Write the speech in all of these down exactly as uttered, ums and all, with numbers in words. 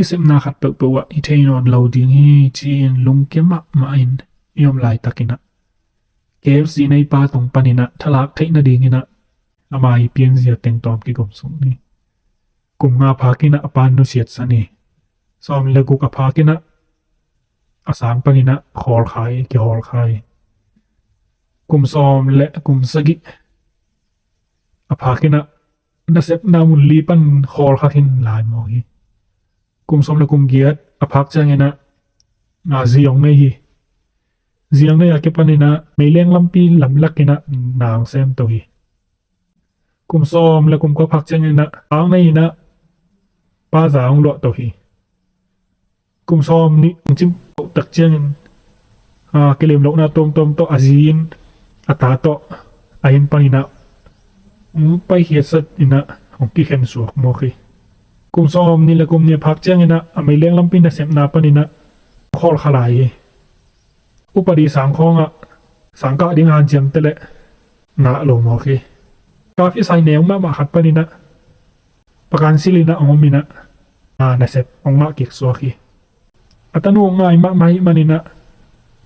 i sepna khat peuhpeuh ah i thei nawn lo ding hi ci-in lungkia mahmah in i om laitakin ah, K F C neipa tung panin ah thalak theih nadingin ah ama i pianzia teng tawm kigawm suk ni. Kum nga phakin ah a pa'n nusiatsak ni. Sawm le guk a phakin ah a sang panin ah khawlkhai, kihawlkhai. Kum sawm le kum sagih a phakin ah nasepna mun li pan khawlkha khin lai mawk hi. Kum sawm le kum giat a phak ciangin ah, a, zi hong nei hi. Zi hong nei a kipanin ah meileng lampi lamlakin ah na hong semto hi. Kum sawm le kum kua phak ciangin ah a hong nei in ah pa za hong luahto hi. Kum sawm nih hong cimtoh tak ciangin, a, kilem lohna tuamtuam tawh a zi in a ta tawh a inn panin ah hong paikhiatsak in ah hong kikhen suak mawk hi. Kum sawm nih le kum nih a phak ciangin ah a meileng lampi nasepna panin ah khawlkha lai hi. Upadi sang khawng ah sang kah ding hanciam teh leh ngah lo mawk hi. Kafi sai neu mahmah khat panin ah pakan silin ah hong om in ah, a, nasep hong ngah kik suak hi. A tanu hong ngai mahmah ahih manin ah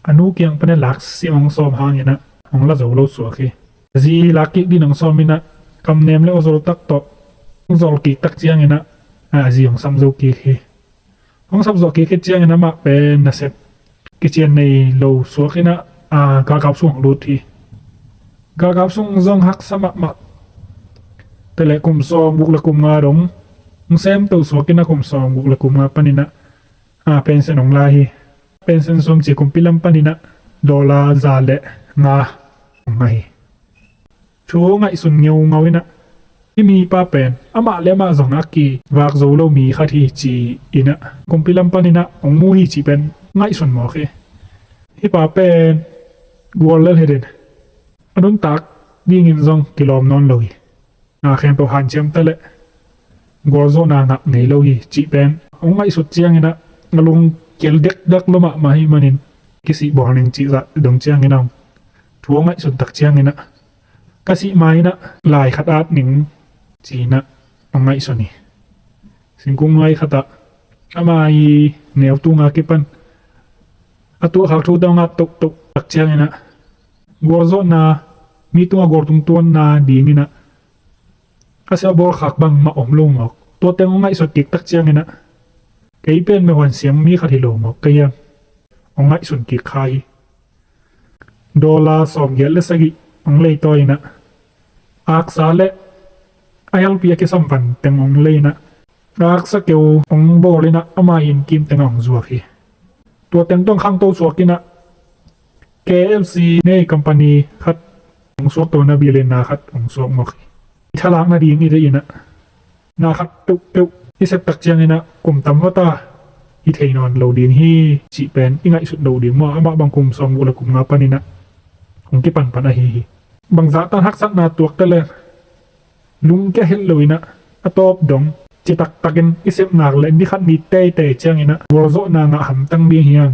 a nu kiang pan ah lak sim hong sawm hangin ah hong la zo lo suak hi. A zi lak kik dingin hong sawm in ah kamnem le awzol tak tawh hong zol kik tak ciangin ah, a, a zi hong sam zo kik hi. Hong sam zawh kik khit ciangin amah pen nasep kician nei lo suak in ah, a, galkap sung hong lut hi. Galkap sung zong haksa mahmah. Teh leh kum sawm guk le kum nga dong hong semto suak in ah kum sawm guk le kum nga panin ah, a, pension hong la hi. Pension sum ci kumpi lam panin ah dollar za le nga hong ngah hi. Thu ngaihsun ngeungau in ah, hih mipa pen amah le amah zong a kivak zo lo mi khat hi ci-in ah kumpi lam panin ah hong mu hi cih pen ngaihsun mawk hi. Hih pa pen gual lel hi den, a nuntak dingin zong kilawm nawn lo hi. Na khempeuh hanciam teh leh gualzawhna ngah ngei lo hi cih pen hong ngaihsut ciangin ah a lungkial dekdak lua mahmah ahih manin kisih bawl ning cih zah dong ciangin ah hong thu hong ngaihsun tak ciangin ah, ka sih ma-in ah lai khat at ning ci-in ah hong ngaihsun hi. Singkung lai khat ah ama i neu tunga kipan a tuahkhak thute hong at tohtoh tak ciangin ah gualzawhna, mi tungah gualtung tuanna dingin ah a sia bawlkhak bangmah om lo mawk. Tua teng hong ngaihsut kik tak ciangin ah kei pen mehuan siam mi khat hi lo mawk ka hiam? Hong ngaihsun kik kha hi. Dollar sawmgiat le sagih hong leitawi in ah, aksa le a helpi a kisam van teng hong lei in ah, aksa keu hong bawl in ah ama inn kim teng ah hong zuak hi. Tua teng tawh hong khangto suak in ah K F C nei company khat hong suakto in ah billionaire khat hong suak mawk hi. I thalak nading i deih in ah na khat peuhpeuh i sep tak ciangin ah kum tam va ta i thei nawn lo ding hi cih pen i ngaihsut lo ding maw? Amah bang kum sawmguk le kum nga panin ah hong kipanpan ahi hi. Bangzah tan haksatna tuak teh leh lungkia het lo in ah a tawp dong citak takin i sep nak leh ni khat ni teitei ciangin ah gualzawhna ngah hamtang ding hiam